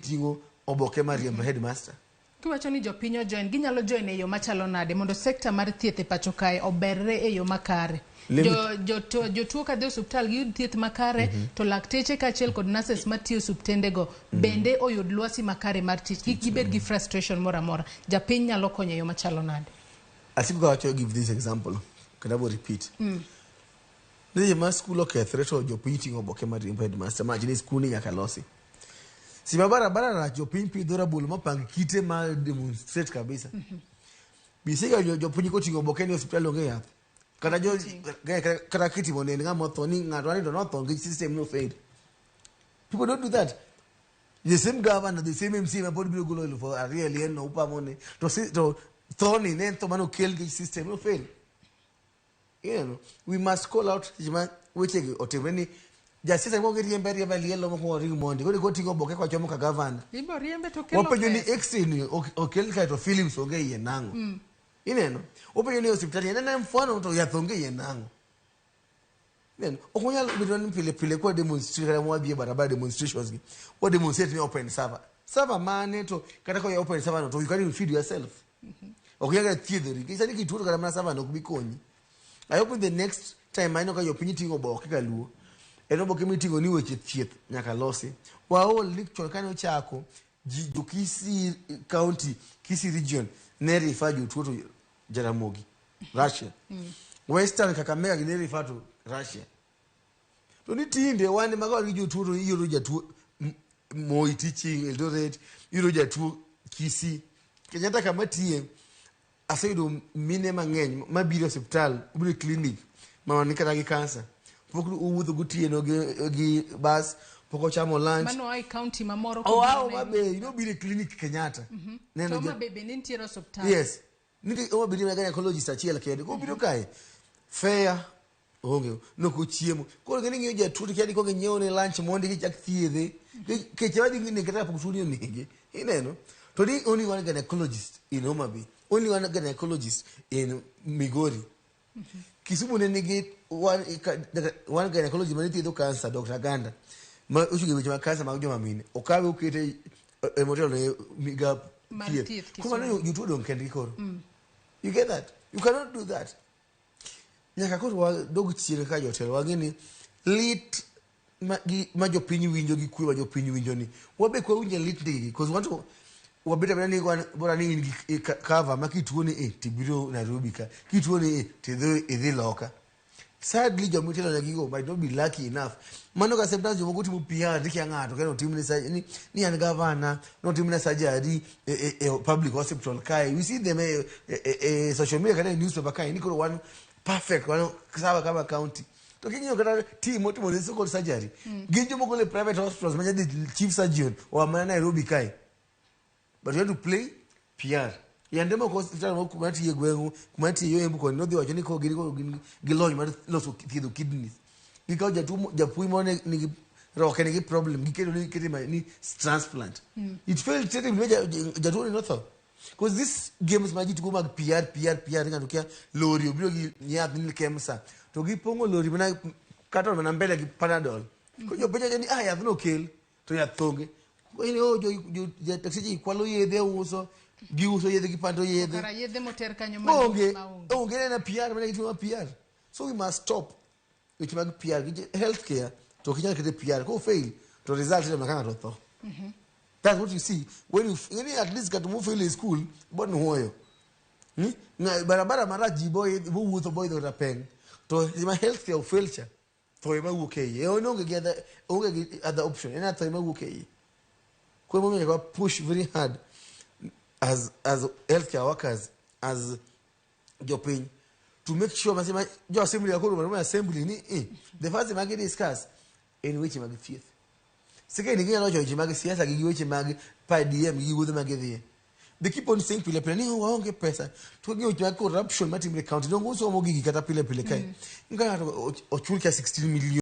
Ting'o oboke mar riembo headmaster. Kiwacho ni jopiny ojoin, ginyalo join e yo machalo nade mondo sekta mar thieth e pacho kae oberre e yo makare? Jotuo kadhi osuptal giyud thieth makare, to lakteche kaachiel kod nurses matiyo osuptendego bende oyud lwasi makare mar tich, kik gibed gi frustration moro amora. Japiny nyalo konyo e yo machalo nade? Asiko kawacho, give this example kendo abo repeat. Ni ma skul okethre to jopiny ting'o oboke mar riembo headmaster ma ni skul ni nyaka losi. Sima barabara rach, jopiny pidho rabolo mapang kite ma demonstrate kabisa. Bisega jopiny koting'o oboke ni osiptal onge yath. Kata jo kata kitimo nend ng'ama otho ni ng'ato ani to notho nikech system no failed. People don't do that. The same governor, the same MCA ma pod biro golo 2000 e liel no upamo ni to to tho ni ne en tho mane okel nikech system no fail. We must call out seche ma wechegi otimre ni jasiasa moko giriembe ariemba lielo mokwongo ring mondi koro koting'o oboke kochomo ka gavana. Ibo riembe to kelo Wapenjo ni pesa. X-ray ni okel kae to films onge iye nang'o? Ineno? Wapenjo ni osiptal en en mfano to yath onge iye nang'o? Ineno? Ok wanyal bedo ni pile pile kwa demonstrate kata mwadhi e barabara demonstrations gi. Wa demonstrate ni open server. Server mane to kata koya open server no to you can't even feed yourself. Ok inyal kata thiedhori. Nikech sani kituo to kata mana server no ok bi konyi. I hope the next time aneno ka jopiny ting'o oboke kaluo. En oboke miting'o ni weche thieth nyaka losi. Waol ni chon kane ochako ji jo Kisii County, Kisii region ne refer jotuo to Jaramogi, Russia. Western Kakamega gi ne refer to Russia. To ni tinde wan ema ka wan gi jotuo to ioro jatuo Moi Teaching, Eldoret, ioro jatuo Kisii. Kenyatta kama tiye aseyudo mine mang'eny mabiro e osiptal, mabiro e clinic ma ni kata gi kansa. Pok owuotho gotieno gi bus, pok ochamo lunch. Mano oa e county mamoro Oa kobiro Homa Nairobi. Bay, nobiro e clinic Kenyatta. To Neno Homa Bay bende nitiere osiptal. Yes. Nitie Homa Bay nigi gynecologist achiel kende. Kobiro kae, fare onge, nokochiemo. Koro gini ng'iyo jatuo to kia ni kok inyiewo ne lunch mondi gichak thiedhe. Kech ema dhi nege kata kapok tuo ni onege. Ineno? To ni only one gynecologist in Homa Bay. Only one gynecologist in Migori. Kisumu ne nigi one gynecologist mane thiedho cancer, Dr. Ganda. Ma ochung' e weche mag cancer mag joma mine. Okawe okete e motelo ne migap Mar thieth. thieth Koro mano Kisumu. jotuo odong' kendgi koro. You get that? You cannot do that. Nyaka koro wadog chien kaka jotelo wang'e ni lit ma jopiny winjo gi kwe ma jopiny winjo ni wabe kwa winjo lit ndigi because wanto wabet abeda ni wan bora ni in gi cover ma kituo ni e tibiro Nairobi ka kituo ni e tidhi idhi loka. Sadly joma itelo ne gigo might not be lucky enough. Mano ka sometimes jomoko timo PR tikia ng'ato kendo otimne ni an gavana notimne surgery e public hospital kae. We see them e social media kata e newspaper kae ni koro wan perfect, wan sawa kama county. To king'iyo kata team motimo ne so called surgery, gin joma ogol e private hospitals ma jadhi chief surgeon oa mana Nairobi kae. But you have to play PR. Yande moko hospital moko kuma tiye gweng'u, kuma tiye yo Embu koni nodhi wacho ni koro gin koro gin gi lony mar loso thiedho kidneys. Gikawo jatuo japuonj moro ne nigi roke nigi problem giketo ni gikete ni transplant. It failed terribly ma jatuo ni notho. Because this games ma ji tugo mag PR PR PR ng'ato kia lori obiro gi yath ni Kemsa to gipong'o lori mana katon mana mbele gi Panadol. Koro jopiny wacho ni ah yath no okel to yath onge. Koro oh jo taxi ji kwalo yedhe uso giuso yedhe gipando yedhe. Kara yedhe moter kanyo ma Onge maonge. onge na PR mana gitimo PR. So we must stop weche mag PR gi healthcare to ok inyal kete PR ko fail to result iyudo mana ka ng'ato otho. That's what you see when you when at least kata mo fail e school bo nuoyo. Barabara marach ji bo wuotho bo idho kata peng. To ma healthcare ofail cha tho ema wuok e iye. En onge gi other, onge gi other option. En tho ema wuok e iye. Koro emomiyo nyaka wa push very hard as healthcare workers, as jopiny, to make sure masema jo assembly koro romo assembly ni the first thing ma gi discuss en weche mag thieth. Second ginyalo wacho weche mag siasa gi weche mag per diem gi wuodhe ma gidhiye. They keep on saying pile pile ni oh, waonge pesa. To gi weche mag corruption matimre e county. Donge usomo gigi kata pile pile kae. Ka ng'ato ochul ka 16 million.